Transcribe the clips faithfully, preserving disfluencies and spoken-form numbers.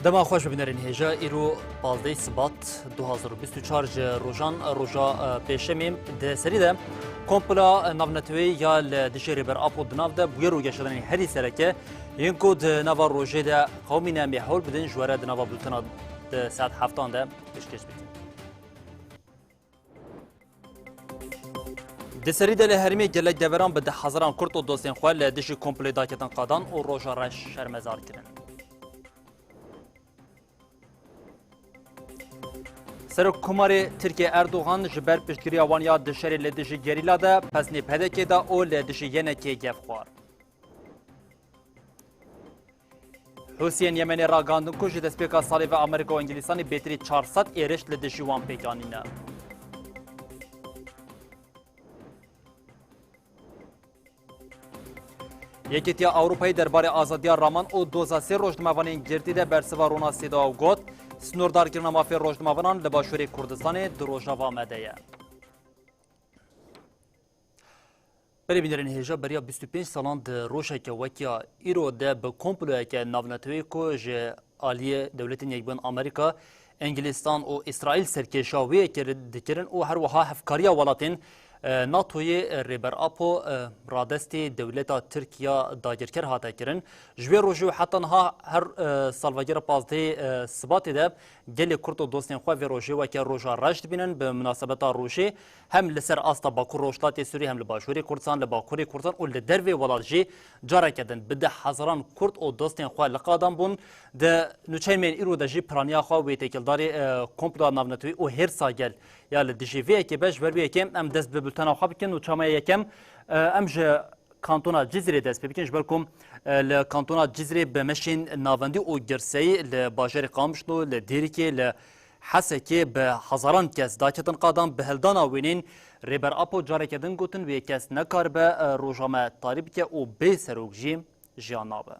Dema xweş bibînerên hêja, îro pazdeh Sibat du hazar û bîst û çar ji rojan roja, e, pêşemê. Di serî de komploya navneteweyî ya li dijî Rêber Apo di nav de bûyer û geşedanên herî sereke yên ku di nava rojê de qewimîne em ê hewl bidin ji we re di nava bultena di saet heftan de pêşkêş bikin. Di serî de li herêmê gelek deveran bi deh hezaran Kurd û dostên xwe li dijî komployê daketin qadan û roja reş şermezar kirin. Serokkomarê Tirkiyê Erdogan ji ber piştgiriya wan ya di şerê li dijî gerîla de pesnê P D K da û li dijî Y N K'ê gef xwar. Hûsiyên Yemenê ragandin ku ji destpêka salê ve Amerîka û Îngilîstanê bêtirî çar sed êriş li dijî wan pêk anîne. Yekîtiya Ewropayê derbarê azadiya raman û doza sê rojnamevanên girtî de bersiva Rona Sêdawa got, snordarkirina mafê rojnamevanan li Başûrê Kurdistanê di rojava me de ye. Belê bînerên hêja, beriya bîst û pênc salan di rojeke wekiya îro de bi komployeke navneteweyî ku ji aliyê Dewletên Yekbûyî Amerîka, Îngilîstan û Îsraîl serkêşa wê yekê dikirin û her wiha hevkariya welatên, e, NATOyê, e, Rêber Apo, e, radestî dewleta Tirk ya dagirker hate kirin. Ji wê rojê û heta niha her, e, salvegera pazdehê, e, Sibatê de gelê Kurd û dostên xwe vê rojê weke roja reş dibînin. Bi munasebeta rojê hem li ser asta Bakur Rojhilatê Sûrî, hem li Başûrê Kurdistan, li Bakurê Kurdistan û li dervê welat jî careke din bi deh hezaran Kurd û dostên xwe li qadan bûn. Di nûçeyên me yên îro de jî piraniya xwe wê têkildarî, e, komploya navnetewî û hêrsa gel ya li dijî vê yekê be. Ji ber vê yekê em dest bi bultena xwe bikin. Nûça me ya yekem, e, em ji Kantona Cizîrê dest pê bikin, ji ber ku, e, li Kantona Cizîrê bi meşên navendî û girseyî li bajarê Qamişlo, li Dêrikê, li Hesekê bi hezaran kes daketin qadan. Bi hildana wêneyên Rêber Apo careke din gotin, wê kes nekaribe, e, roja me tarî bike û bê serok jî jiyan nabe.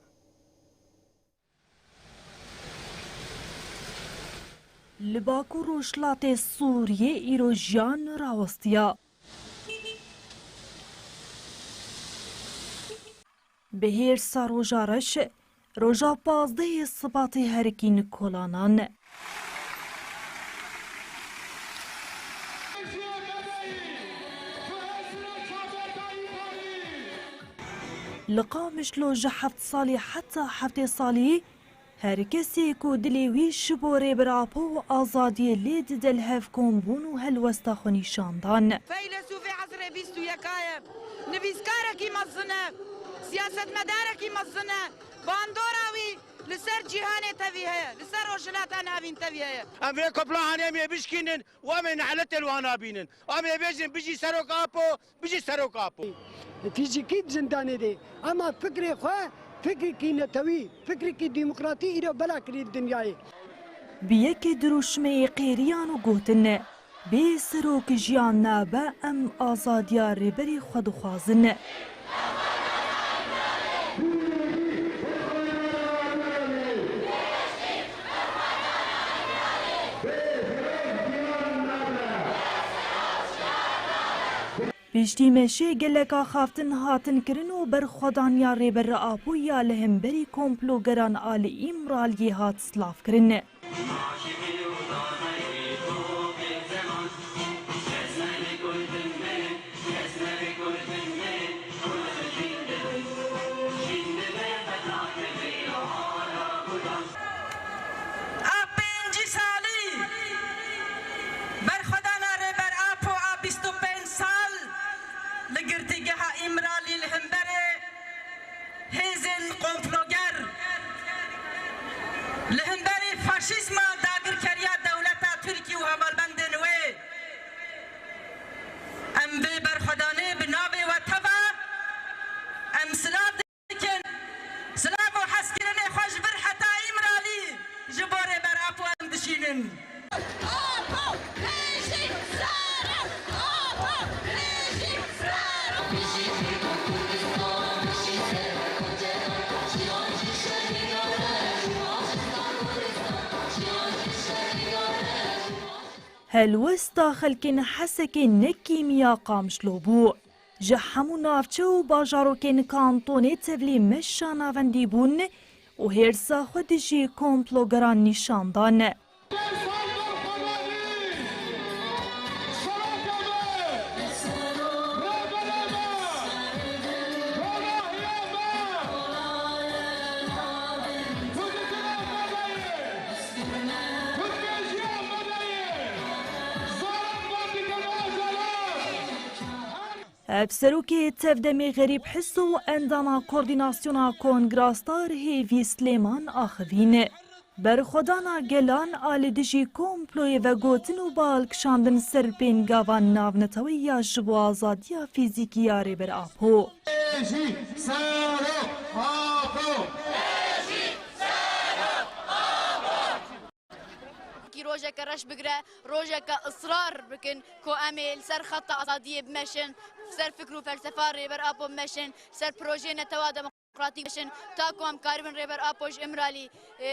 Li Bakur Rojhilatê Sûriyê îro jiyan rawestiya. Bi hêrsa roja reş, roja pazdehê Sibatê herikîn kolanan. Li Qamişlo ji heft salî heta heftê salî her kesê ku dilê wî ji bo Rêber Apo û azadiyê lê dide li hev kombûn û helwesta xwe nîşan dan. Feylesûfê esrê bîst û yeka ye, nivîskarekî mezin e, siyasetmedarekî mezin e, bandora wî li ser cîhanê tevî heye, li ser Rojhilata Navîn tevî heye. Em vê komploya hanê em ê bişkînin û em ê nehlê li wana bînin. Em ê bêjin, bijî Serok Apo, bijî Serok Apo. Fîzîkî di zindanê de, ema fikrê xwe, fikrekî netewî, fikrekî demokratî îro bela kirî di dinyayê. Bi yekê dirûşmeyê qêriyan û gotin, bê serok jiyan nabe, em azadiya rêberê xwe dixwazin. Piştî meşê gelek axaftin hatin kirin û berxwedaniya Rêber Apo ya li hemberî komplogeran a li Îmraliyê hat silavkirin. A pêncî salî berxwedana Rêber Apo a bîst û pênc sal li girtîgeha Îmralî li hemberê hêzên komploger, li hemberî faşîzma dagirkeriya dewleta Tirkî û hevalbendên wê. Em vê berxwedanê bi navê we teva em silav dikin. Silav û hezkirinê xwe ji vir heta Îmralî ji bo Rêber Apo em dişînin. Apo, rejîm, Serok! Apo, rejîm, Serok! Helwesta xelkên Hesekê ne kîmiya Qamişlo bû. Ji hemû navçe û bajarokên kantonê tevlî meşa navendî bûn û hêrsa xwe dijî komplogeran nîşan dan. Hevserokê Tevdemê Xerîb Hiso û endama Koordînasyona Kongra Star Hêvî Silêman axivîn. Berxwedana gelan a li dijî komployê vegotin û bal kişandin ser pêngava navneteweyî ya ji bo azadiya fîzîkî ya Rêber Apo. Hêjî Serok Apo! Kî rojeke reş bigire, rojeke israr bikin ku em ê li ser xeta azadiyê bimeşin, li ser fikr û felsefa Rêber Apo bimeşin, li ser projeyê netewa demokratîk bimeşin, ta ku em karibin Rêber Apo ji Îmralî, e,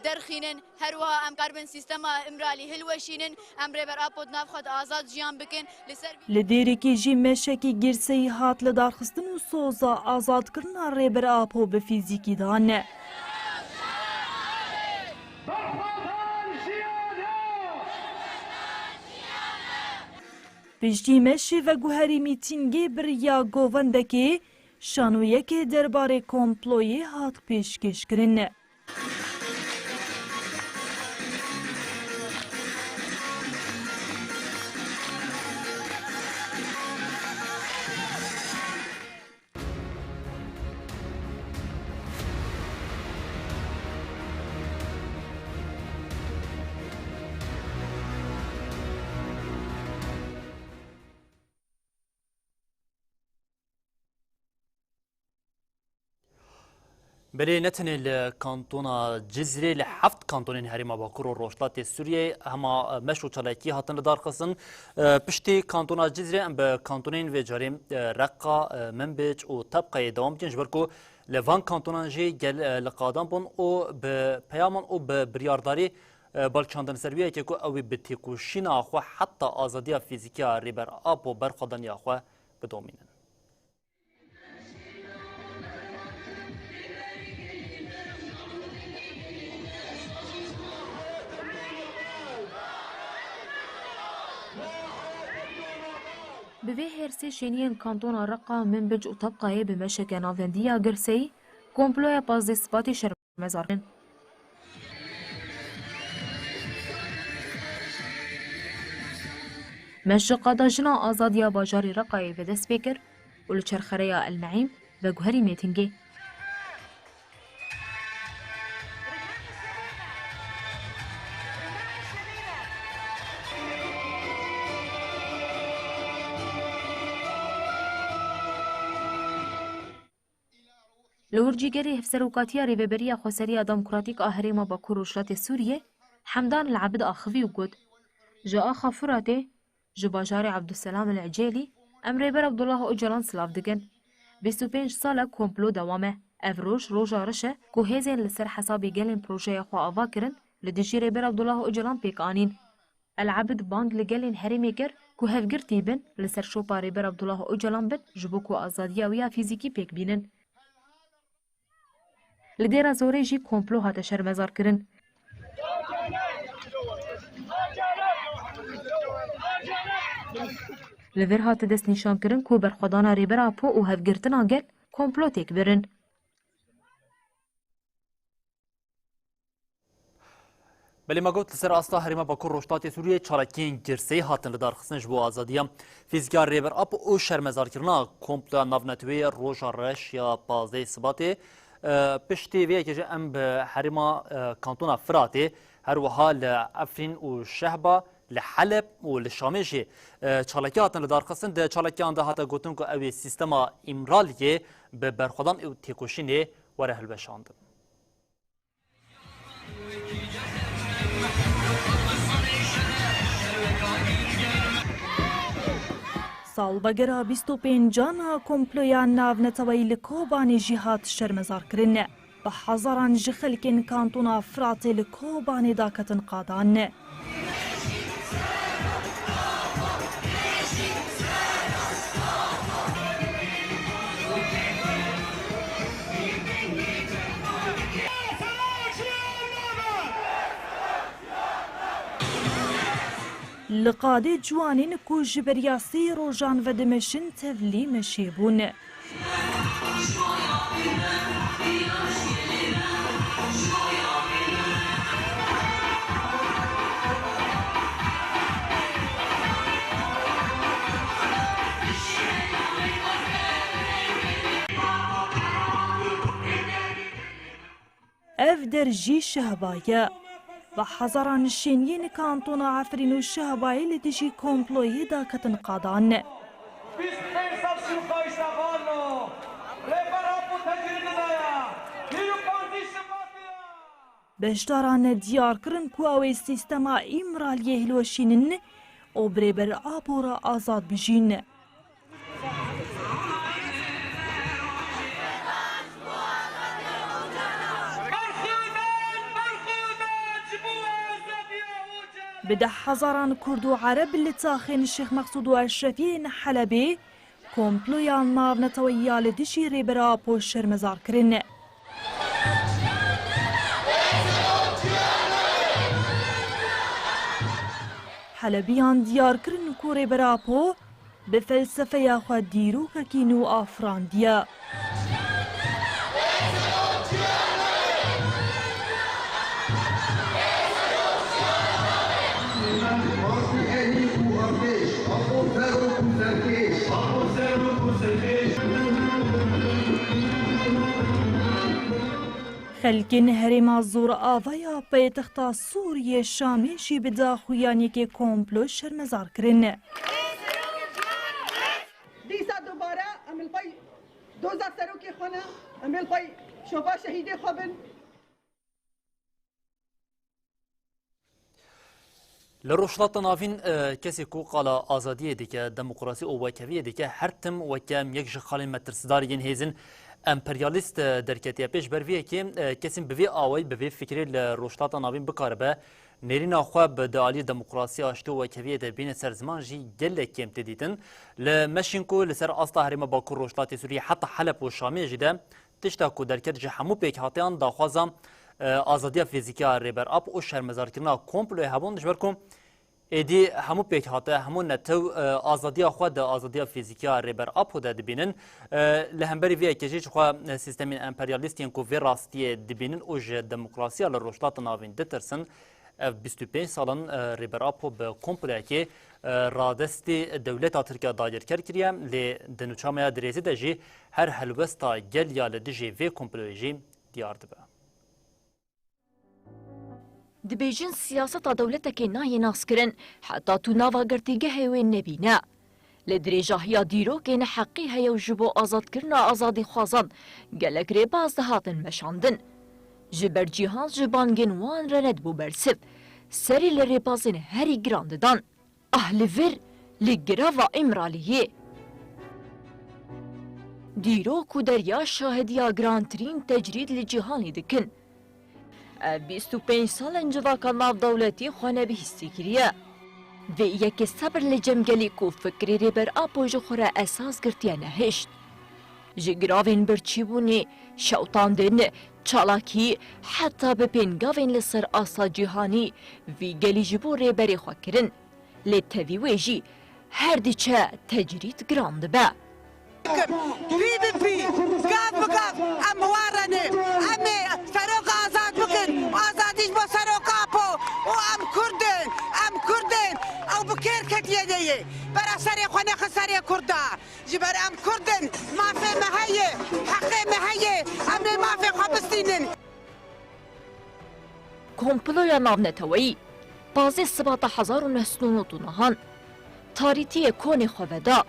derxînin, her wiha em karibin sîstema Îmralî hilweşînin, em Rêber Apo di nav xwe de azad jiyan bikin. Li ser vî Li dêrekê jî meşekî girseyî hat lidarxistin û soza azadkirina Rêber Apo bi fîzîkî dan. Piştî meşê veguherî mîtîngê bi riya govendekê şanoyekê derbarê komployê hat pêşkêşkirin. Belê ne tenê li kantona Cizrê, li heft kantonên Herêma Bakur û Rojhilatê Sûriyeyê hema meş û çalakî hatin lidarxistin. Piştî kantona Cizrê em bi kantonên vê carê, Reqa, Minbic û Tebqayê dewam dikin, ji ber ku li van kantonan jî gel, li qadan bûn û bi peyaman û bi biryardarî, balkişandin ser wê yekê ku ew ê bi têkoşîna xwe heta azadiya fîzîkî ya Rêber Apo berxwedaniya xwe bidomînin. Bi vê hêrsê şêniyên kantona Reqa, Minbic û Tebqayê bi meşeke navendî ya girseyî komploya pazdeh Sibatê şer mezar kirin. Meş ji qada jina azadiya bajarê Reqayê ve dest pê kir û li çerxereya El Neîm veguherî mêtingê. Li wir cîgerê Hevserokatiya Rêveberiya Xweseriya Demokratîk a Herêma Bakur Rojhilatê Sûriyê, Hemdan El Ebid axivî û got, ji axa Furatê, ji bajarê Ebdulselam El Ecêlî, em Rêber Abdullah Ocalan silav dikin. Bîst û pênc sal e komplo dewam e. Ev roj, roja reş e ku hêzên li ser hesabê gelên projeya xwe ava kirin, li dijî Rêber Abdullah Ocalan pêk anîn. El Ebid bang li gelên herêmê kir ku hevgirtî bin, li ser şopa Rêber Abdullah Ocalan bin, ji bo ku azadiya wî ya fîzîkî pêk bînin. Li Dêra Zorê jî komplo hate şermezarkirin. Li vir hate destnîşankirin ku berxwedana Rêber Apo û hevgirtina gel komplo têk birin. Belê me got, li ser asta Herêma Bakur Rojhilatê Sûriyê çalakiyên girseyî hatin lidarxistin ji bo azadiya fîzîkî ya Rêber Apo û şermezarkirina komploya navneteweyê roja reş ya pazdehê Sibatê. E, piştî vê yekê jî em bi herêma, e, kantona Firatê, her wiha li Efrîn û Şehba, li Heleb û li Şamê jî, e, çalakî hatin lidarxistin. Di çalakiyan de hate gotin ku ew ê sîstema Îmraliyê bi berxwedan û têkoşînê were hilweşandin. Salvegera bîst û pêncan a komploya navneteweyî li Kobanê jî hat şermezarkirin. Bi hezaran ji xelkên kantona Firatê li Kobanê daketin qadan. Li qadê ciwanên ku ji beriya sê rojan ve dimeşin tevlî meşê bûn. Ev der jî Şehba ye. Bi hezaran nişêniyên kantona Efrîn û Şehbayê li dijî komployê daketin qadan. Bîst pênc sal şûxayîşa vano, Rêber Apo tecrîdê de ye. Hîrû pazdî Şubatê ye. Beşdaran diyar kirin ku ew ê sîstema Îmraliyê hilweşînin û bi Rêber Apo re azad bijîn. Bi deh hezaran Kurd û Ereb li taxên Şêx Meqsûd û Eşrefiyê yên Helebê komploya navneteweyî ya li dijî Rêber Apo şermezar kirin. Helebiyan diyar kirin ku Rêber Apo bi felsefeya xwe dîrokekî nû afirandiye. Xelkên herêma Zorava ya paytexta Sûriyê Şamê jî bi daxuyaniyekê komplo şermezar kirin. Dîsa dubare em li pey doza serokê xwe ne, em ê li pey şova şehîdê xwe bin. Li Rojhilata Navîn, e, kesê ku qala azadiyê dike, demokrasî û wekheviyê dike, her tim weke yek ji xalên metirsdar yên hêzên emperyalîst, e, derketiye. Pêş ber vê yekê, e, kesên bi vê awayî, bi vê fikrê li Rojhilata Navîn bikaribe nêrîna xwe bi di aliyê demokrasî, aştî û wekheviyê de bîne ser ziman jî gelek kêm tê dîtin. Li meşîn ku li ser asta herêma Bakur Rojhilatê Sûriyê heta Heleb û Şamê jî de tişta ku derket ji hemû pêkhatiyan daxwaza, e, azadiya fîzîkî ya Rêber Apo û şermezarkirina komployê hebûn, ji ber ku êdî hemû pêkhate, hemû netew, e, azadiya xwe di azadiya fîzîkî ya Rêber Apo de dibînin. E, li hemberî vê yekê jî jixwe, e, sîstemên emperyalîst yên ku vê rastiyê dibînin û ji demokrasiya li Rojhilata Navîn ditirsin, ev bîst û pênc sal in, e, Rêber Apo bi komployekê, e, radestî dewleta Tirk ya dagirker kiriye, lê di nûçameya dirêzî de jî her helwesta gel ya li dijî vê komployê jî diyar dibe. Dibêjin siyaseta dewletekê nayê naskirin, heta tu nava girtîgehê wê nebîne. Li dirêjahiya dîrokê neheqî heye û ji bo azadkirina azadîxwazan gelek rêbaz dihatin meşandin. Ji ber cîhan ji bangên wan re nedibû bersiv, serî li rêbazên herî giran didan. Ah li vir, li girava Îmraliyê. Dîrok û derya şahidiya girantirîn tecrîd li cîhanê dikin. Ev bîst û pênc sal in civaka navdewletî xwe nebihîstî kiriye. Vê yekê sebir li cem gelî ku fikrê Rêber Apo ji xwe re esas girtiye nehişt. Ji giravên birçîbûnê, şewtandin, çalakî, heta bi pêngavên li ser asta cîhanî vî gelî ji bo rêberê xwe kirin. Lê tevî wê jî her diçe tecrîd giran dibe. Pî bi pî, gav bi gav em warene. Em ê serok azad bikin. Azadî ji bo serok Apo. Û em Kurd in, em Kurd in. Ew bi kêr ketiye de ye. Bera serê xwe nexin serê Kurda. Ji ber em Kurd in, mafê me heye, heqê me heye. Em ê mafê xwe bistînin. Komploya navneteweyî, pazdeh Sibata hezar û neh sed û nod û nehan, tarîtiyê konê xwe veda.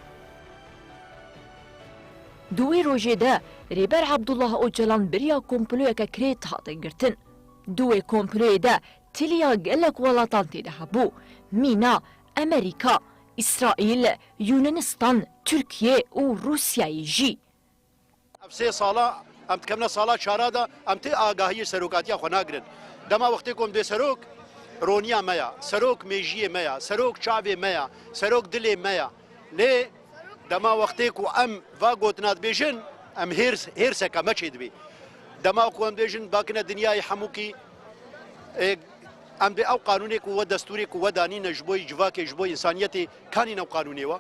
Di wê rojê de Rêber Abdullah Ocalan biriya komployeke kirêt hate girtin. Di wê komployê de tiliya gelek welatan tê de hebû, mîna Amerîka, Îsraîl, Yunanistan, Tirkiye û Rûsyayê jî. Ev sê sala em dikevine sala çara de, em tê agahiyê serokatiya xwe nagirin. Dema wextê ku em dê serok roniya me ya, serok mêjiyê me ya, serok çavê me ya, serok dilê me ya. Lê dema wextê ku em va gotina dibêjin, em hêrs, hêrseke me çêdibê. Dema ku em dibêjin, bakine dinyayê hemûkî, ê, Em dê ew qanûnê ku we destûrê ku we danîne ji bo civakê, ji bo însaniyetê, kanîn ew qanûnê we?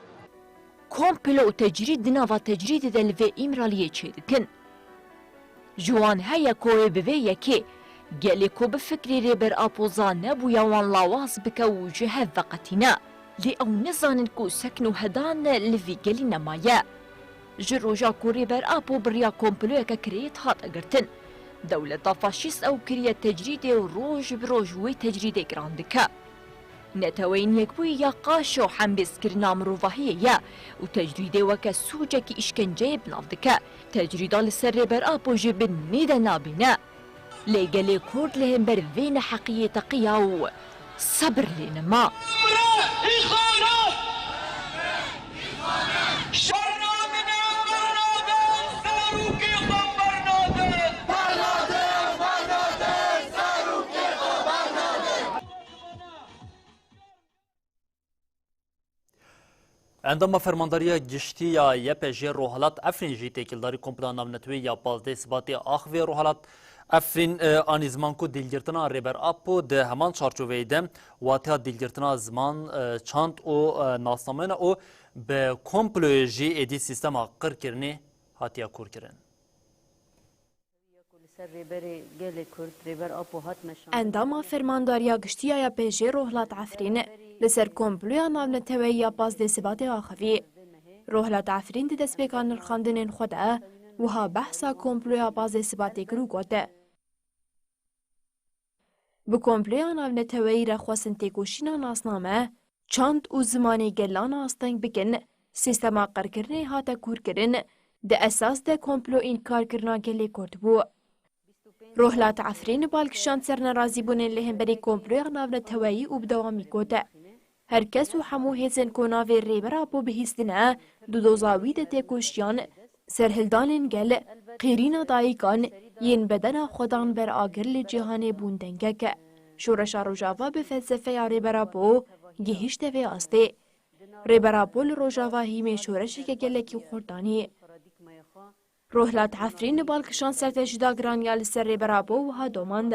Komplo û tecrîd di nava tecrîdê de li vê Îmraliyê çêdikin. Ji wan heye ku wê bi vê yekê gelê ku bi fikrê Rêber Apo zanebûya wan lawaz bike û ji hev veqetîne. Lê ew nizanin ku sekn û hedan li vî gelî nemaye. Ji roja ku Rêber Apo bi riya komployeke kirêt hate girtin, dewleta faşîst ew kiriye tecrîdê û roj bi roj wê tecrîdê giran dike. Neteweyên Yekbûyî ya qaşo hembêzkirina mirovahiyê ye û tecrîdê weke sûcekî îşkenceyê bi nav dike. Tecrîda li ser Rêber Apo jî bi nî de nabîne. Lê gelê Kurd li hember vê neheqiyê teqiya û sebir lê nema. Endama Fermandariya Giştî ya Y P J Rojhilat Efrîn jî têkildarî komploya navneteweyî ya pazdeh Sibatê axivê. Rojhilat Efrîn, e, anî ziman ku dîlgirtina Rêber Apo di heman çarçoveyê de wateya dîlgirtina ziman, e, çand û, e, nasnameyan e û bi komployê jî êdî sîstema qirkirinê hatiye kûrkirin. Li ser Rêberê Gelê Kurd, Rêber Apo hat meşandin. Endama Fermandariya Giştî ya Y P J Rojhilat Efrîn li ser komploya navneteweyî ya pazdeh Sibatê axivî. Rojhilat Efrîn di destpêka nirxandinên xwe de wiha behsa komploya pazdeh Sibatê kir û got, bi komploya navneteweyî re xwestin têkoşîna nasname, çand û zimanê gelan asteng bikin, sîstema qirkirinê hate kûrkirin, di esas de komplo înkarkirina gelê Kurd bû. Rojhilat Efrîn bal kişand ser nerazîbûnên li hemberî komploya navneteweyî û bi dewamî got, her kes û hemû hêzên ku navê Rêber Apo bihîstine, di doza wî de têkoşiyan, serhildanên gel, qîrîna dayikan yên bedena xwe dan ber agir li cîhanê bûn dengek. Şoreşa Rojava bi felsefeya Rêber Apo gihîşte vê astê. Rêber Apo li Rojava hîmê şoreşeke gelekî xurt danî. Rojhilat Efrîn li bal kişand ser tecrîda giran ya li ser Rêber Apo wiha domand,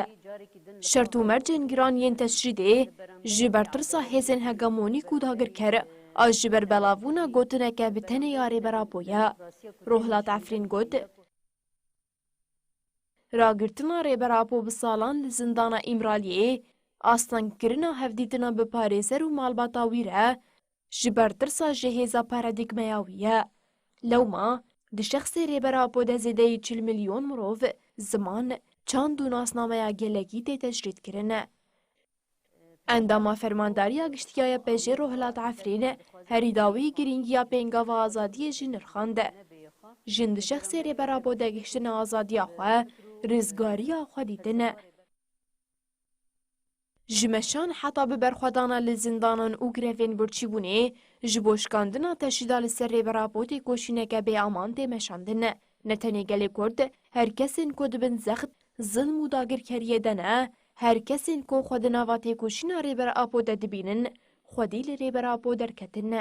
şert û mercên giran yên tecrîdê ji ber tirsa hêzên hegemonîk û dagirker a ji ber belavbûna gotineke bi tenê ya Rêber Apo ye. Rojhilat Efrîn got, ragirtina Rêber Apo bi salan li zindana Îmraliyê, astengkirina hevdîtina bi parêzer û malbata wî re, ji ber tirsa jêhêza paradîgmeya wî ye. Lewma, di şexsê Rêber Apo de zêdeyî çil milyon mirov, ziman, çand û nasnameya gelekî tê tecrîdkirin. Endama Fermandariya Giştî ya Y P J Rojhilat Efrîn herî dawî girîngiya pêngava azadiyê jî nirxand. Jin di şexsê Rêber Apo de gihiştina azadiya xwe, rizgariya xwe dîtin. Ji meşan heta bi berxwedana li zindanan û grevên birçîbûnê, ji bo şikandina tecrîda li ser Rêber Apo têkoşîneke bêaman tê meşandin. Ne tenê gelê Kurd, her kesên ku di bin zext, zilm û dagirkeriyê de ne, her kesên ku xwe di nava têkoşîna Rêber Apo de dibînin, xwedî li Rêber Apo derketin.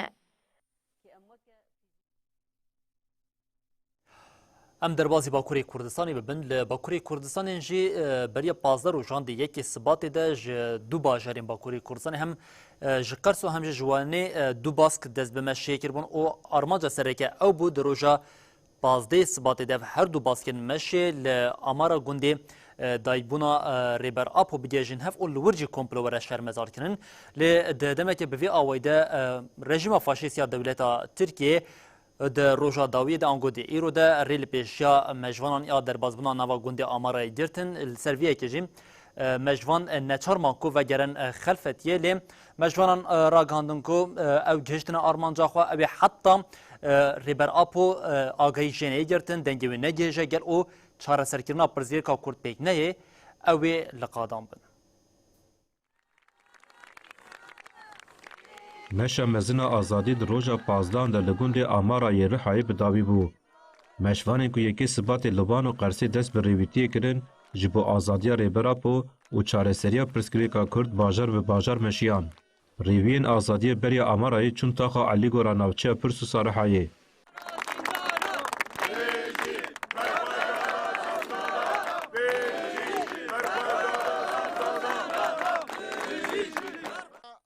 Em derbazî Bakurê Kurdistanê bibin. Li Bakurê Kurdistanê jî, e, beriya pazdeh rojan di yekê Sibatê de ji du bajarên Bakurê Kurdistanê hem, e, ji Qers û hem jî ji Wanê, e, du bask dest bi meşê kiribûn û armanca sereke ew bû di roja pazdeh Sibatê de ev her du baskên meşê li amara gundê, e, dayikbûna, e, Rêber Apo bigihêjin hev û li wir jî komplo were şermezarkirin. Lê di demeke bi vê awayî de, e, rejîma faşîst ya dewleta Tirkiyê, Di roja dawiyê de ango di îro de rê li pêşiya mejvanan ya derbazbûna nava gundê Amarayê girtin. Li ser vê yekê jî, e, mejvan, e, neçar man ku vegerin, e, Xelfetiyê, lê mejvanan, e, ragihandin ku, e, ew gihiştine armanca xwe, ew ê heta, e, Rêber Apo, e, agahî jê neyê girtin, dengê wê negihêje gel û çareserkirina pirsgirêka Kurd pêk neyê, ew ê li qadan bin. Meşa mezin a azadî di roja pazdan de li gundê Amara yê Rihayê bi dawî bû. Meşvanên ku yekê Sibatê li Wan û Qersê dest bi rêwîtiyê kirin, ji bo azadiya Rêber Apo û çareseriya pirsgirêka Kurd bajar bi bajar meşiyan. Rêwiyên azadiyê beriya Amarayê çûn taxa Alîgora navçeya Pirsûsa Rihayê.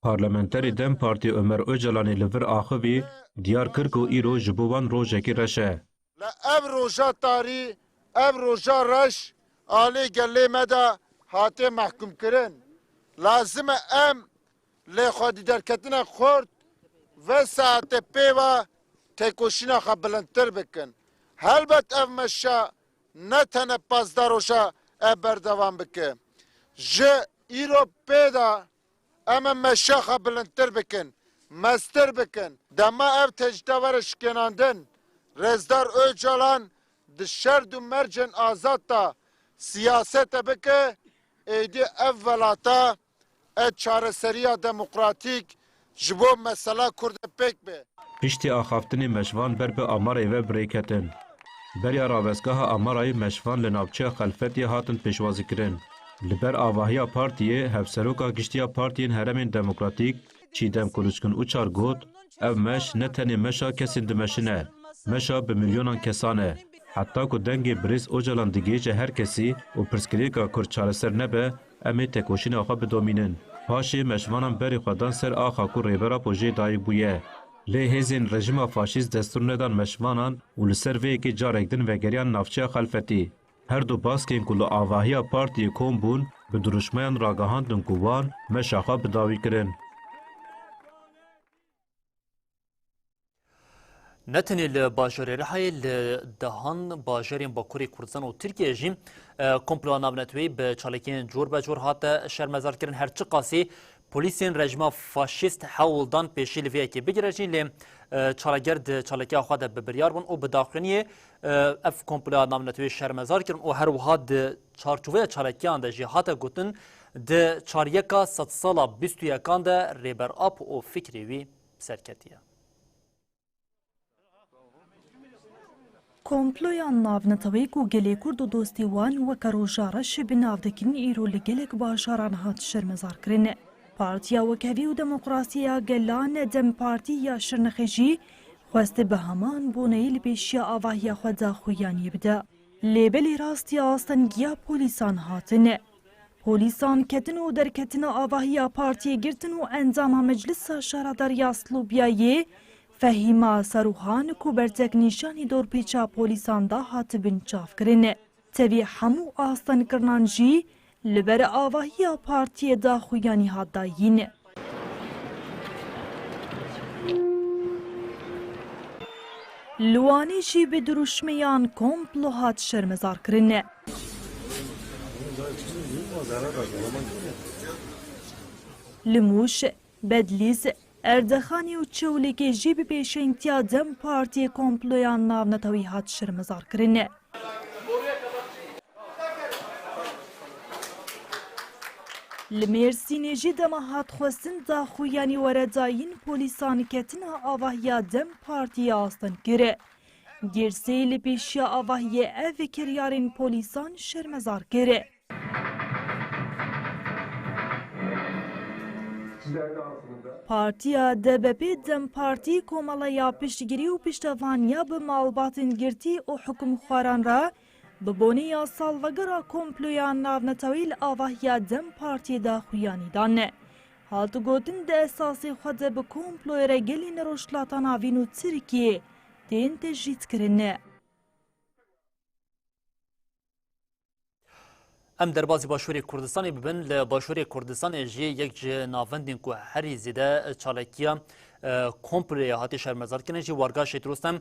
Parlamenterê DEM Partiyê Ömer Ocalanê li vir axivî, diyar kir ku îro ji bo wan rojekî reş e. Li ev roja tarî, ev roja reş alê gelê me de hate mehkûmkirin. Lazim e em lê xwedî derketina xurt ve saete pê ve têkoşîna xwe bilindtir bikin. Helbet ev meşa ne tene pazdeh roja e berdewam bike. Ji îro pê de em ê meşa xwe bilindtir bikin, mestir bikin. Dema ev tecrîde were şikênandin, Rêzdar Ocalan di şerd û mercên azad de siyasete bike, êdî ev welata e çareseriya demokratîk ji bo mesela Kurd e pêk be. Piştî axaftinê meşvan ber bi Amarayê ve bi rê ketin. Beriya ravestgeha Amarayê meşvan li navçeya Xelfetiyê hatin pêşwazîkirin. Li ber avahiya partiyê, Hevseroka Giştî ya Partiyên Herêmên Demokratîk Çîdem Kuluçkin Uçar got, ev meş ne tenê meşa kesên dimeşin e, meşa bi milyonan kesan e. Heta ku dengê birêz Ocalan digihêje her kesî û pirsgirêka Kurd çareser nebe, em ê tekoşîna xwe bidomînin. Paşê meşvanan berê xwe dan ser axa ku Rêber Apo jê dayik bûye. Lê hêzên rejîma faşîst destûr nedan meşvanan û li ser vê yekê carek din vegeriyan navçeya Xelfetî. Her du baskên ku li avahiya partiyê kom bûn, bi dirûşmeyan ragihandin ku wan meşa xwe bi dawî kirin. Ne tenê li bajarê Rihayê, li dehan bajarên Bakurê Kurdistan û Tirkiyeyê jî, e, komploya navneteweyî bi çalakiyên cor be cor hate şermezarkirin. Her çiqasî polîsên rejîma faşîst hewl dan pêşî li vê yekê bigire jî, lê, e, çalager di çalakiya xwe de bi biryar bûn û bi daxuyaniyê, e, ev komploya navneteweyî şermezar kirin û her wiha di çarçoveya çalakiyan de jî hate gotin, di çaryeka sedsala bîst û yekan de Rêber Apo û fikrê wî serketiye. Komploya navneteweyî ku gelê Kurd û dostê wan weke roja reş bi nav dikin, îro li gelek bajaran hat şermezarkirin. Partiya Wekhevî û Demokrasiya Gelan, DEM Partî ya Şirnexê jî xwest bi heman boneyî li pêşiya avahiya xwe daxuyaniyê bide. Lê belê rastiya astengiya polîsan hatin. Polîsan ketin û derketina avahiya partiyê girtin û endama Meclisa Şaredarî ya Silobyayê Fehîma Saruhan ku bertek nîşanî dorpêça polîsan da hatibin çavkirin. Tevî hemû astengkirinan jî li ber avahiya partiyê daxuyanî hat dayîn. Li Wanê jî bi dirûşmeyan komplo hat şermezarkirin. Li Mûş, Bedlîs, Erdexanê û Çewlîgê jî bi pêşengtiya DEM Partiyê komploya navnetewî hat şermezarkirin. Li Mêrsînê jî dema hat xwestin daxuyanî were dayîn, polîsan ketina avahiya DEM Partiyê asteng kir. Girseyî li pêşiya avahiyê ev kiryarên polîsan şermezar kir. Partiya D B P DEM Partî komeleya piştgirî û piştevaniya bi malbatên girtî û hukimxwaran re bi bonê ya salvegera komploya navnetewî li avahiya DEM Partiyê daxuyanî dan. Hat gotin, di esasê xwe de bi komployê re gelên Rojhilata Navîn û Tirkiyê tên tecrîdkirin. Em derbasî Başûrê Kurdistanê bibin. Li Başûrê Kurdistanê jî yek ji navendên ku herî zêde çalakiya, e, komployê hatiye şermezarkirin jî wargeha Şehîd Rostem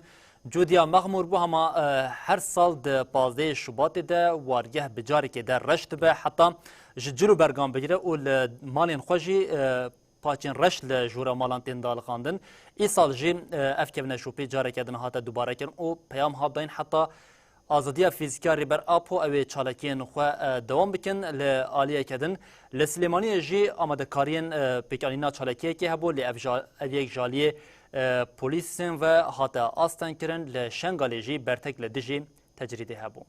Cûdiya Mexmûr bû. Hema, e, her sal di pazdehê Şubatê de wargeh bi carekê de reş dibe, heta ji cil û bergan bigire û li malên xwe jî, e, paçên reş li jûra malan tên daliqandin. Îsal jî, e, ev kevneşopî careke din hate dubare kirin û peyam hat dayîn heta azadiya fîzîkî ya Rêber Apo ew ê çalakiyên xwe, e, dewam bikin. Li aliyeke din li Silêmaniyê jî amadekariyên, e, pêkanîna çalakiyekê hebû, lê ev ja-, ev yek ji aliyê, e, polîsên ve hate astengkirin. Li Şengalê jî bertek li dijî tecrîdê hebû.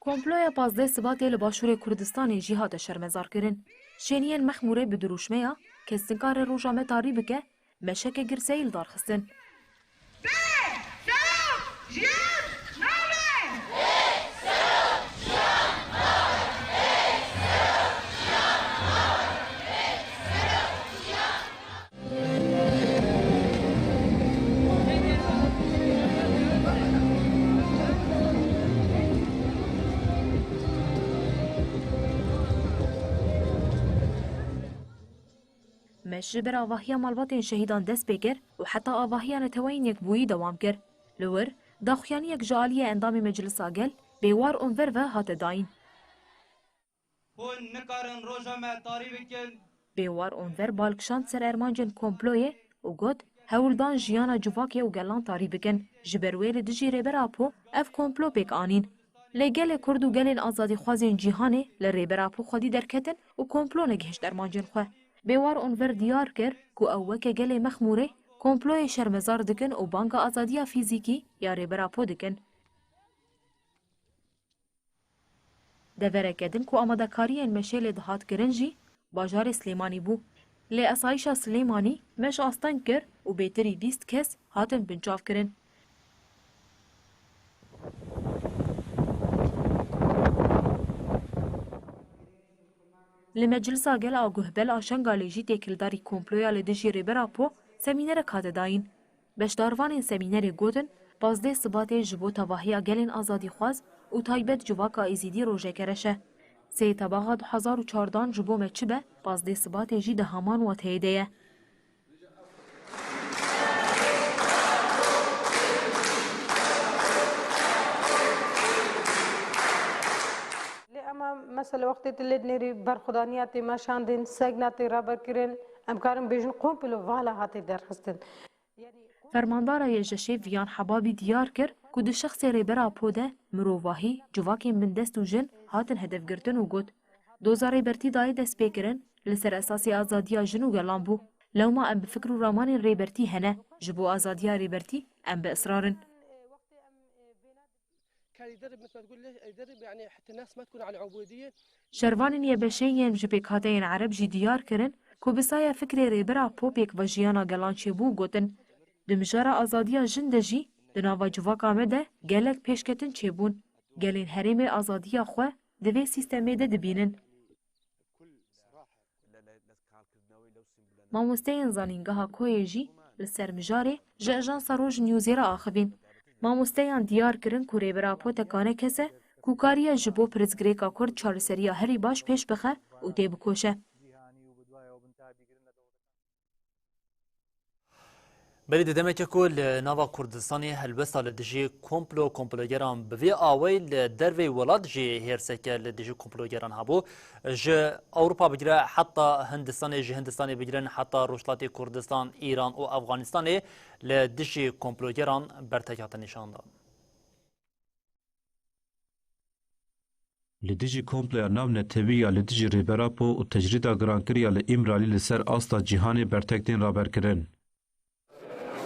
Komploya pazdeh Sibatê li Başûrê Kurdistanê jî hate şermezarkirin. Şêniyên Mexmûrê bi dirûşmeya Kes nikare roja me tarî bike, meşeke girseyî li dar xistin. Bê sew jiyan nabe! Bê sew jiyan nabe! Ji ber avahiya malbatên şehîdan dest pê kir û heta avahiya neteweyên yekbûyî dewam kir. Li wir, daxuyaniyek ji aliyê endamê Meclisa Gel, Bêwar Onver ve hate dayîn. Hûn nikarin roja me tarî bikin. Bêwar Onver bal kişand ser ermancên komployê û got, hewldan jiyana civakê û gelan tarî bikin. Ji ber wê li dijî Rêber Apo ev komplo pêk anîn. Lê gelê Kurd û gelên azadîxwazên cîhanê li Rêber Apo xwedî derketin û komplo negihişt ermancên xwe. Bêwar Onver diyar kir ku ew weke gelê Mexmûrê komployê şermezar dikin û banga azadiya fîzîkî ya Rêber Apo dikin. Devereke din ku amadekariyên meşê lê dihat kirin jî bajarê Silêmanî bû. Lê Esayîşa Silêmanî meş asteng kir û bêtirî bîst kes hatin binçavkirin. Li Meclisa Gel a Guhbel a Şengalê jî têkildarî komploya li dijî Rêber Apo semînerek hate dayîn. Beşdarvanên semînerê gotin, pazdeh Sibatê ji bo tevahiya gelên azadîxwaz û taybet civaka Êzîdî rojeke reş e. Sê Tebaxa du hezar û çardan ji bo me çi be, pazdeh Sibatê jî di heman wateyê de ye. Lê ema mesela wextê tu lê dinêrî berxwedaniya tê meşandin, segna tê raberkirin, em karin bêjin komplo vala hate derxistin. Fermandara Y J Şê Viyan Hebabî diyar kir ku di şexsê Rêber Apo de mirovahî, civakên bindest û jin hatin hedefgirtin û got, doza Rêbertî dayê destpêkirin li ser esasê azadiya jin û gelan bû. Lewma em bi fikr û ramanên Rêbertî hene, ji bo azadiya Rêbertî em bi israr in. كان يدرب مثل ما تقول ليش يدرب، يعني حتى الناس ما تكون على العبودية. Şervanên Y B Şê yên ji pêkhateyên Ereb jî diyar kirin ku bi saya fikrê Rêber Apo pêk ve jiyana gelan çêbû û gotin, di mijara azadiya jin de jî di nava civaka me de gelek pêşketin çêbûn. Gelên herêmê azadiya xwe di vê sîstemê de dibînin. Mamosteyên zanîngeha Koyê jî li ser mijarê ji Ajansa Roj Newsê re axivîn. Mamosteyan diyar kirin ku Rêber Apo tekane kes e ku kariye ji bo pirsgirêka Kurd çareseriya herî baş pêş bixe û têbikoşe. Berî di demeke ku li nava Kurdistanê helwesta li dijî komplo komplogeran bi vî awayî li derveyî welat jî hêrseke li dijî komplogeran hebû. Ji Ewropa bigire heta Hindistanê, ji Hindistanê bigirin heta Rojhilatê Kurdistan, Îran û Efxanistanê li dijî komplogeran bertek hate nîşandan. Li dijî komploya navnetewî ya li dijî Rêber Apo û tecrîda girankirî ya li Îmralî li ser asta cîhanê bertek tên raberkirin.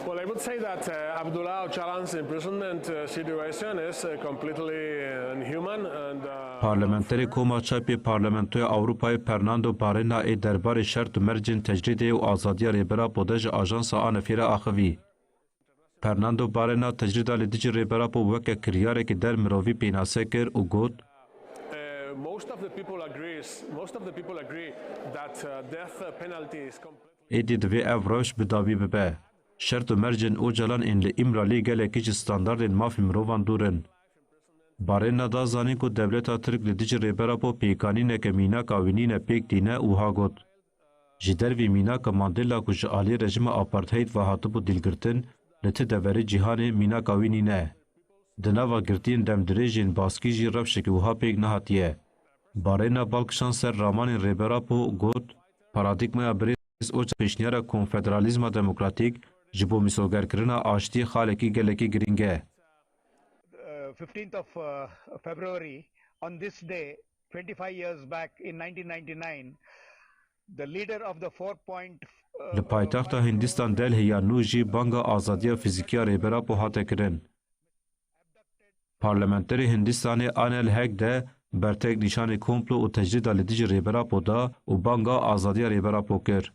Well, I would say that, uh, Abdullah Öcalan's imprisonment, uh, situation is, uh, completely inhuman and, uh, Parlamenterê Koma Çepê Parlamentoya Ewropayê Fernando Barena ê derbarê şert û mercên tecrîdê û azadiya Rêber Apo de ji ajansa A N F'ê re axivî. Fernando Barena tecrîda li dijî Rêber Apo weke kiryarekî der mirovî pênase kir û got, Uh, most of the people agrees, most of the people agree that, uh, death penalty is completely Êdî divê ev rewş bi dawî bibe. Şert û mercên Ocalan ên li Îmralî gelekî ji standardên mafê mirovan dûr in. Barena da zanîn ku dewleta Tirk li dijî Rêber Apo pêkanîneke mînaka wî nîne pêk tîne û wiha got, ji dervî mînaka Mandela ku ji alî rejîma apartheid ve hatibû dîlgirtin, li ti deverê cîhanê mînaka wî nîne. Di nava girtiyên demdirêj yên baskî jî rewşekî wiha pêk nehatiye. Barena bal kişand ser ramanên Rêber Apo got, paradîgmaya birêz Ocalan pêşniyara konfederalîzma demokratîk ji bo mîsogerkirina aştiyê xalekî gelekî girîng e. Uh, fifteenth of, uh, February, on this day, twenty-five years back in nineteen ninety-nine, the leader of the four point, uh, Li paytexta Hindistan Delhi ya nû jî banga azadiya fîzîkî ya Rêber Apo hate kirin. Parlamenterê Hindistanê Anil Hek de bertek nîşanê komplo û tecrîda li dijî Rêber Apo da û banga azadiya Rêber Apo kir.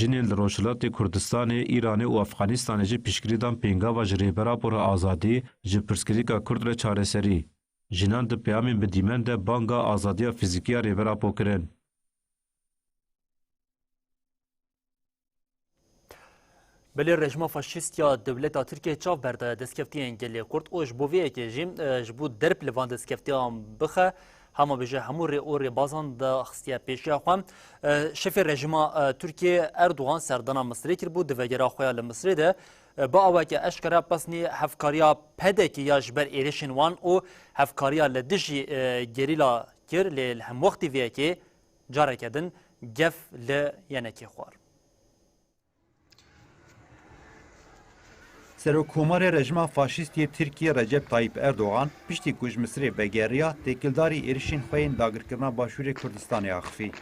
Jinên li Rojhilatê Kurdistanê, Îranê û Efxanistanê jî piştgirî dan pêngava ji Rêber Apo re azadî, ji pirsgirêka Kurd re çareserî. Jinan di peyamên bi dîmen de banga azadiya fîzîkî ya Rêber Apo kirin. Belê rejîma faşîst ya dewleta Tirkiyê çav berdaye destkeftiyên gelê Kurd û ji bo vê yekê jî, e, ji bo derb li van destkeftiyan bixe, hema bêje hemû rê û rêbazan daxistiye pêşiya xwe. E, şefê rejîma, e, Tirkiyê Erdogan serdana Misirê kiribû, di vegera xwe ya li Misirê de, e, bi aweke eşkere pesnî hevkariya P D K ya ji ber êrişên wan û hevkariya li dijî, e, gerîla kir, lê li hemwextî vê yekê careke din gef li Y N K'ê xwar. Serokkomarê rejîma faşîst yê Tirkiyê Recep Tayyip Erdogan, piştî ku ji Misirê vegeriya, têkildarî êrişên xwe yên dagirkirina Başûrê Kurdistanê axifî.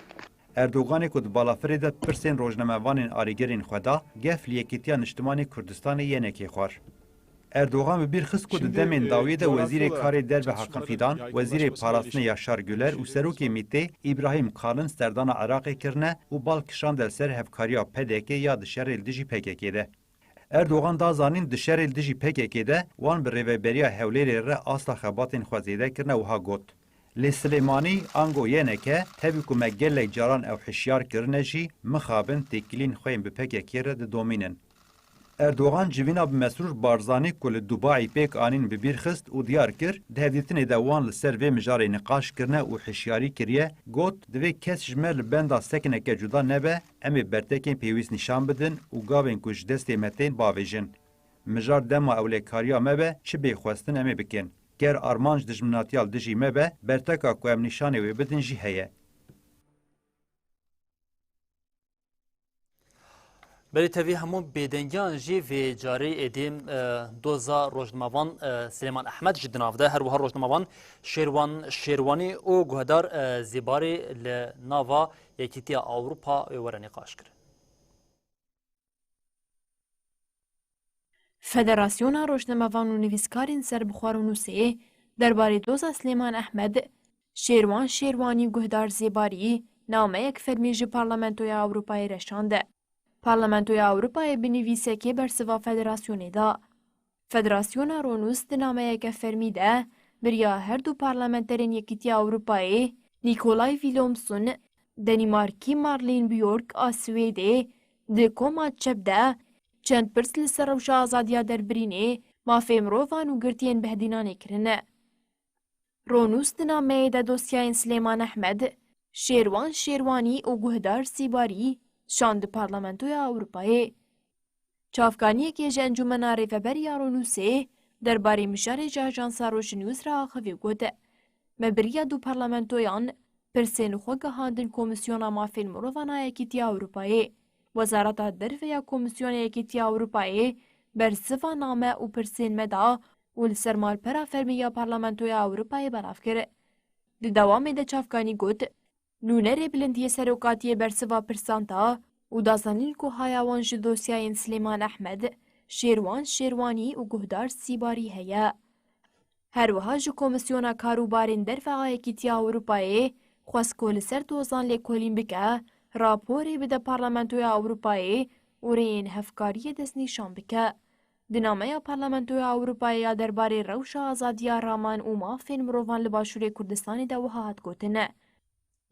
Erdoganê ku di balafirê de pirsên rojnamevanên alîgirên xwe da, gef li Yekîtiya Niştimanê Kurdistanê Y N K'ê xwar. Erdogan bi bîr xist ku di demên dawiyê de wezîrê karê derve Hakan Fidan, wezîrê parastinê Yaşar Güler û serokê MÎT'ê Îbrahîm Kalin serdana Iraqê kirine û bal kişande li ser hevkariya P D K ya di şerê li dijî P K K de. Erdogan da zanîn di şerê li dijî P K K de wan bi rêveberiya Hewlêrê re asta xebatên xwe zêde kirine û wiha got, Li Silêmanî ango Y N K, tevî ku me gelek caran ew hişyar kirine jî, mixabin têkiliyên xwe yên bi P K K re didomînin. Erdogan civîna bi Mesrûr Barzanî ku li Dubaî pêk anîn bi bîr xist û diyar kir, di hevdîtinê de wan li ser vê mijarê niqaş kirine û hişyarî kiriye, got, Divê kes ji me li benda sekineke cuda nebe, em ê bertekên pêwîst nîşan bidin û gavên ku ji destê me tên bavêjin. Mijar dema ewlekariya me be, çi bê xwestin em ê bikin. Ger armanc dijminatiya li dijî me be, berteka ku em nîşanê wê bidin jî heye. Belê tevî hemû bêdengiyan jî vê carê êdî, e, doza rojnamevan, e, Silêman Ehmed jî di nav de, her wiha rojnamevan Şêrwan Şêrwanî û guhdar, e, Zêbarî li nava Yekîtiya Ewropa wê were nîqaş kirin. Federasyona Rojnamevan û Nivîskarên Serbixwe Ronûsê derbarê doza Silêman Ehmed, Şêrwan Şêrwanî û Guhdar Zêbarî nameyek fermî ji Parlamentoya Ewropayê re şand. Parlamentoya Ewropayê bi nivîsekê bersiva federasyonê da. Federasyona Ronûs di nameyeke fermî de bi riya her du parlamenterên Yekîtiya Ewropayê, Nikolay Villumsen, Denîmarkî, Malin Bjork a Swêdê, di koma çep de çend pirs li ser rewşa azadiya derbirînê, mafê mirovan û girtiyên behdînanê kirine. Ronûs di nameyê de dosyayên Silêman Ehmed, Şêrwan Şêrwanî û Guhdar Zêbarî şand Parlamentoya Ewropayê. Çavkaniyekê ji Encûmena Rêveber ya Ronûsê derbarê mijarê ji Ajansa Rojnews re axivî û got, Me bi riya du parlamentoyan pirsên xwe gihandin Komîsyona Mafên Mirovan a Yekîtiya Ewropayê. Wezareta Derve ya Komîsyona Yekîtiya Ewropayê bersiva name û pirsên me da û li ser malpera fermî ya Parlamentoya Ewropayê belav kir. Di dewamê de çavkanî got, Nûnerê Bilindiyê Serokatiyê bersiva pirsan da û da zanîn ku haya wan ji dosyayên Silêman Ehmed, Şêrwan Şêrwanî û Guhdar Zêbarî heye. Her wiha ji Komîsyona Karûbarên Derve a Yekîtiya Ewropayê xwest ku li ser dozan lêkolîn bike, raporê bide Parlamentoya Ewropayê û rêyên hevkariyê destnîşan bike. Di nameya Parlamentoya Ewropayê ya derbarê rewşa azadiya raman û mafên mirovan li Başûrê Kurdistanê de wiha hat gotin,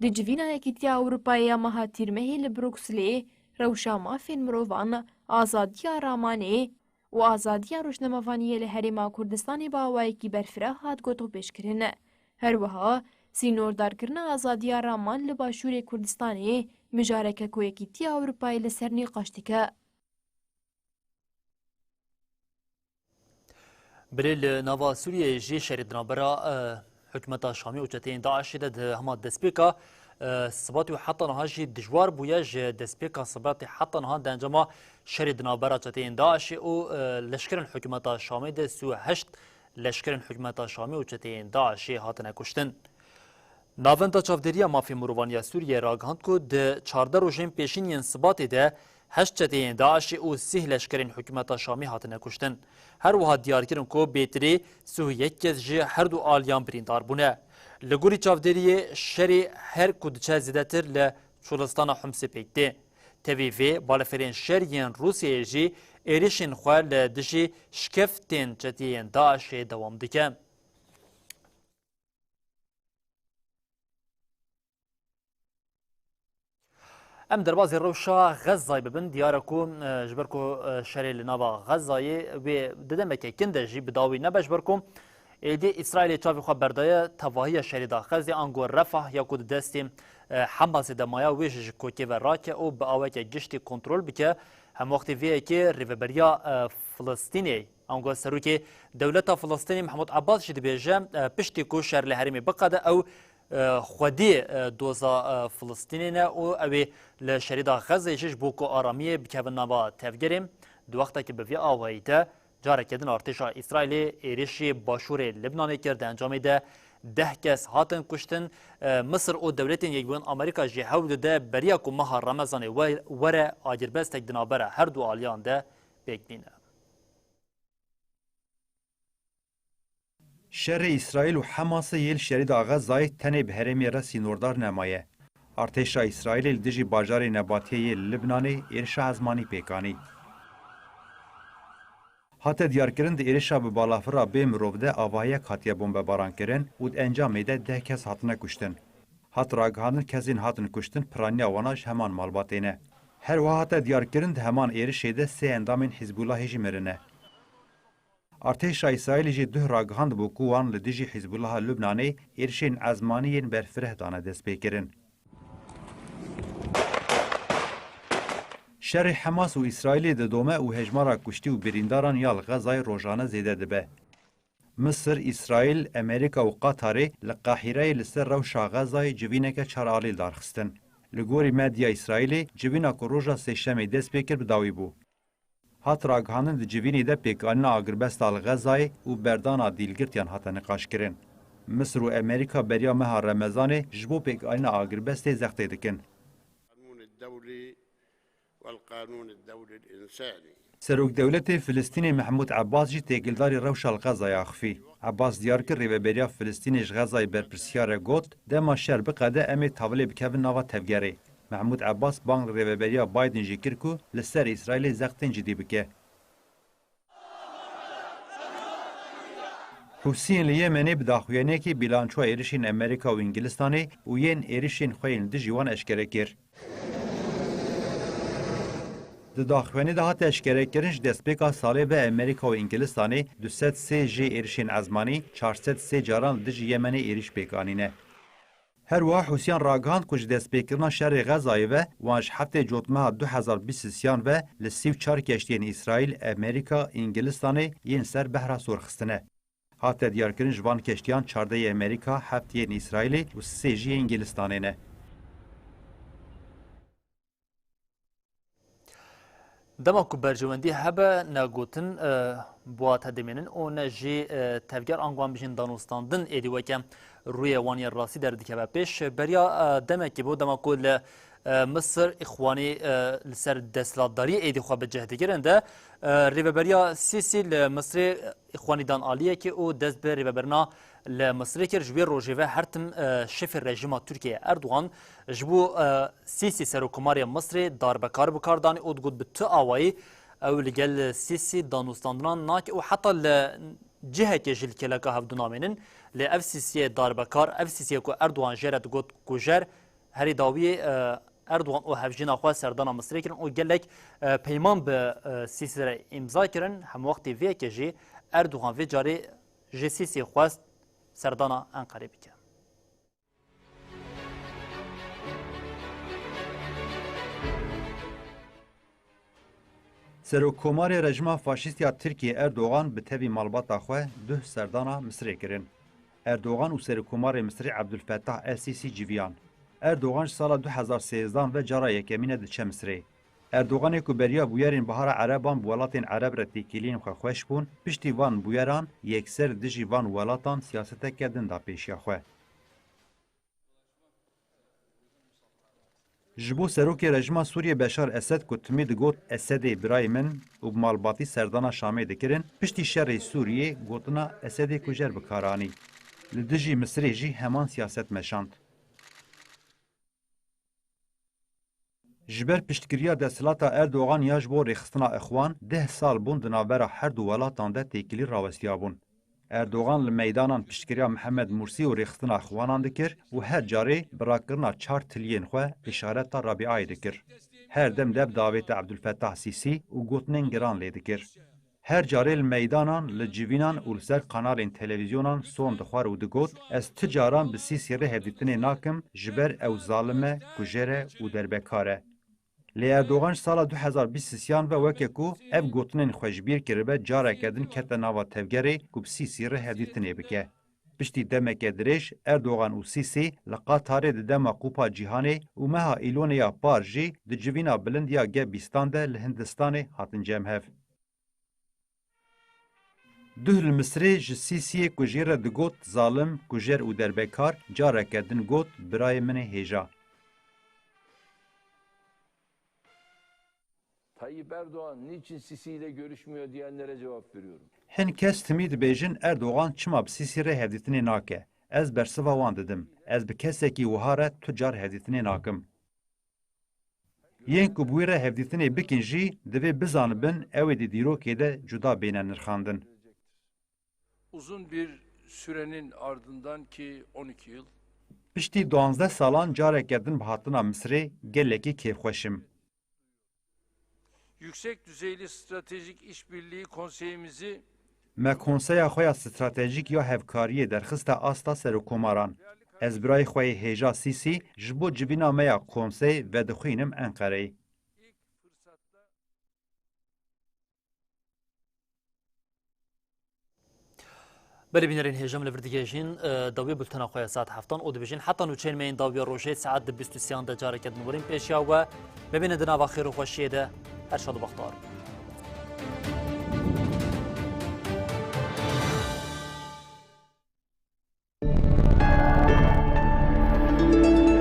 Di civîna Yekîtiya Ewropayê ya meha Tîrmehê li Brukselê rewşa mafên mirovan, azadiya ramanê û azadiya rojnamevaniyê li Herêma Kurdistanê bi awayekî berfireh hat gotopêşkirin. Her wiha, sînordarkirina azadiya raman li Başûrê Kurdistanê mijareke ku Yekîtiya Ewropayê li ser nîqaş dike. Belê li nava Sûriyeyê jî şerê di navbera, e, hikûmeta Şamî û çeteyên DAIŞê de di hema destpêka, e, Sibatê û heta niha jî dijwar bûye. Ji destpêka Sibatê heta niha di encama şerê di navbera çeteyên DAIŞê û, e, leşkerên hikûmeta Şamê de sî û heşt leşkerên hikûmeta Şamî û çeteyên DAIŞê hatine kuştin. Navenda Çavdêriya Mafê Mirovan ya Sûriyê ragihand ku di çardeh rojên pêşîn yên Sibatê de heşt çeteyên DAIŞê û sîh leşkerên hikûmeta Şamî hatine kuştin. Her wiha diyar kirin ku bêtirî sî û yek kes ji her du aliyan birîndar bûne. Li gorî çavdêriyê şerê her ku diçe zêdetir li Çolistana Humsê pêk tê. Tevî vê, balefirên şer yên Rûsyayê jî êrişên xwe li dijî şkeftên çeteyên DAIŞê dewam dikin. Em derbazî rewşa Xezayê bibin. Diyar e ku, e, ji ber ku, e, şerê li nava Xezayê wê di demeke kin de jî bi dawî nebe, ji ber ku êdî Îsraîlê çavê xwe berdaye tevahiya şerê da Xezê, ango Refah ya ku di destê, e, Hemasê de maya, wê jî ji kokê ve rake û bi aweke giştî kontrol bike. Hemwextê vê yekê rêveberiya, e, Filistînê, ango serokê dewleta Filistînê Mehmûd Ebbas jî dibêje, e, piştî ku şer li herêmê biqede, ew e, xwedî, e, doza, e, Filistînê ne û ew ê li şerîda Xezê jî ji bo ku aramiyê bikevin nava tevgerê. Di wextekî bi vî awayî de careke din artêşa Îsraîlê êrişî başûrê Libnanê kir, di encamê de deh kes hatin kuştin. E, Misir û Dewletên Yekbûyî Amerîka jî hewl dide beriya ku meha Remezanê we-, were agirbestek di navbera her du aliyan de pêk bîne. Şerê Îsraîl û Hemasê yê li şerîda Xezayê tenê bi herêmê re sînordar nemaye. Artêşa Îsraîlê li dijî bajarê Nebatiyê yê li Libnanê êrişa ezmanî pêk anî. Hate diyarkirin, di êrişa bi balafira bê mirov de avahiyek hatiye bombebarankirin û di encamê de deh kes hatine kuştin. Hat ragihandin, kesên hatin kuştin piraniya wana ji heman malbatê ne. Her wiha hate diyarkirin, di heman êrişê de sê endamên Hizbûlahê jî mirine. Artêşa Îsraîlê jî duh ragihandibû ku wan li dijî Hizbûlaha Lubnanê êrişên ezmanî yên berfireh dane destpêkirin. Şerê Hemas û Îsraîlê didome û hejmara kuştî û birîndaran ya li Xezayê rojane zêde dibe. Misir, Îsraîl, Amerîka û Qatarê li Qahîreyê li ser rewşa Xezayê civîneke çar alî darxistin. Li gorî medya Îsraîlê, civîna ku roja Sêşemê dest pê kir bi dawî bû. Hat ragihandin, di civînê de pêkanîna agirbesta li Xezayê û berdana dîlgirtiyan hate niqaşkirin. Misir û Amerîka beriya meha Remezanê ji bo pêkanîna agirbestê zextê dikin. القانون الدولي والقانون الدولي الإنساني. Serokdewletê Filistînê Mehmûd Ebbas jî têkildarî rewşa li Xezayê axifî. Ebbas diyar kir, rêveberiya Filistînê ji Xezayê berpirsiyar e, got, dema şer biqede, em ê tavilê bikevin nava tevgerê. Mehmûd Ebbas bang li rêveberiya Biden jî kir ku li ser Îsraîlê zextên cidî bike. Hûsiyên li Yemenê bi daxuyaniyekê bîlançoya êrişên Amerîka û Îngilistanê û yên êrişên xwe yên li dijî wan eşkere kir. Di daxuyanî de hate eşkerekirin, ji destpêka salê ve Amerîka û Îngilistanê du sed sê jê êrişên ezmanî, çar sed sê caran li dijî Yemenê êrîş pêk anîne. Her wiha Hûsiyan ragihand ku ji destpêkirina şerê Xezayê ve wan ji heftê Cotmeha du hezar bîst û sêyan ve li sî û çar keştiyên Îsraîl, Amerîka, Îngilistanê yên ser Behra Sor xistine. Hate diyarkirin, ji van keştiyan çardeh yê Amerîka, heft yên Îsraîlê û sê jî yê Îngilistanê ne. Dema ku berjewendî hebe, ne gotin, e, bi wate dimînin û ne jî, e, tevger, ango em bijîn danûstandin êdî weke rûyê wan yên rastî derdikeve pêş. Beriya, e, demekî bû, dema ku li, e, Misir Îxwanî, e, li ser desthilatdariyê êdî xwe bi cih digirin de, e, rêveberiya Sîsî li Misirê Îxwanî dan aliyekê û dest bi rêvebirina li Misirê kir. Ji wê rojê ve her tim, e, şefê rejîma Tirkiyeyê Erdogan ji bo, e, Sîsî serokkomarê Misirê darbekar bi kar danî û digot bi tu awayî ew li gel Sîsî danûstandinan nake û heta li cihekê jî li kêleka hev dinamênin. Lê ev Sîsiyê darbekar, ev Sîsiyê ku Erdogan jê re digot kujer, herî dawiyê, e, Erdogan û hevjîna xwe serdana Misirê kirin û gelek, e, peyman bi, e, Sîsî re îmza kirin. Hemwextê vê yekê jî Erdogan vê carê ji Sîsî xwest serdana Enqerê bike. Serokkomarê rejîma faşîst ya Tirkiyê Erdogan bi tevî malbata xwe duh serdana Misirê kirin. Erdogan û Serokkomarê Misirê Ebdulfetah El-Sîsî civiyan. Erdogan ji sala du hezar sêzdehan ve cara yekemîn e diçe Misirê. Erdoganê ku beriya bûyerên Bihara Ereban bi welatên Ereb re têkiliyên xwe xweş bûn, piştî van bûyeran yekser dijî van welatan siyaseteke din da pêşiya xwe. Ji bo serokê rejîma Sûriyê Beşar Esed ku timî digot Esedê birayê min û bi malbatî serdana Şamê dikirin, piştî şerê Sûriyê gotina Esedê kujer bi kar anî. Li dijî Misirê jî heman siyaset meşand. Ji ber piştgiriya desthilata Erdogan ya ji bo rêxistina Îxwan, deh sal bûn di navbera her du welatan de têkilî rawestiyabûn. Erdogan li meydanan piştgiriya Mihemed Mursî û rêxistina Xwanan dikir û her carê bi rakirina çar tiliyên xwe îşareta Rabîayê dikir. Her dem dev davêta Ebdulfetah Sîsî û gotinên giran lê dikir. Her carê li meydanan, li civînan û li ser kanalên televîzyonan son dixwar û digot, ez tu caran bi Sîsî re hevdîtinê nakim, ji ber ew zalim e, kujer e û derbekar e. Lê Erdogan ji sala du hezar bîst sisiyan ve weke ku ev gotinên xwe ji bîr kiribe, careke din kete nava tevgerê ku bi Sîsî re hevdîtinê bike. Piştî demeke dirêj Erdogan û Sîsî li Qatarê di dema Kupa Cîhanê û meha Îlonê ya par jî di civîna bilind ya G bîstan de li Hindistanê hatin cem hev. Duh li Misirê ji Sîsiyê ku jê re digot zalim, kujer û derbekar, careke din got, birayê min ê hêja. Tayyip Erdoğan niçin Sisi ile görüşmüyor diyenlere cevap veriyorum. Hin kes timî dibêjin Erdogan çima bi Sîsî re hevdîtinê nake. Ez bersiva wan didim. Ez bi kesekî wiha re tu car hevdîtinê nakim. Yên ku bi wî re hevdîtinê bikin jî divê bizanibin ew ê di dîrokê de cuda bêne nirxandin. Uzun bir sürenin ardından ki on iki yıl. Piştî duwazdeh salan careke din bi hatina Misirê gelekî kêfxweş im. Yüksek düzeyli stratejik işbirliği konseyimizi Me konseya xwe ya stratejîk ya hevkariyê derxiste asta serokkomaran. Ez birayê xwe yê hêja Sîsî ji bo civîna me ya konsey vedixwînim Enqereyê. Belê bînerên hêja, em li vir digihêjin, e, dawiyê bultena xwe ya saet heftan û dibêjin heta nûçeyên me yên dawiya rojê saet di bîst û sêyan de careke din werin pêşiya we. Bimînin di nava xêr û xweşiyê de. Her şad û bextewar bin.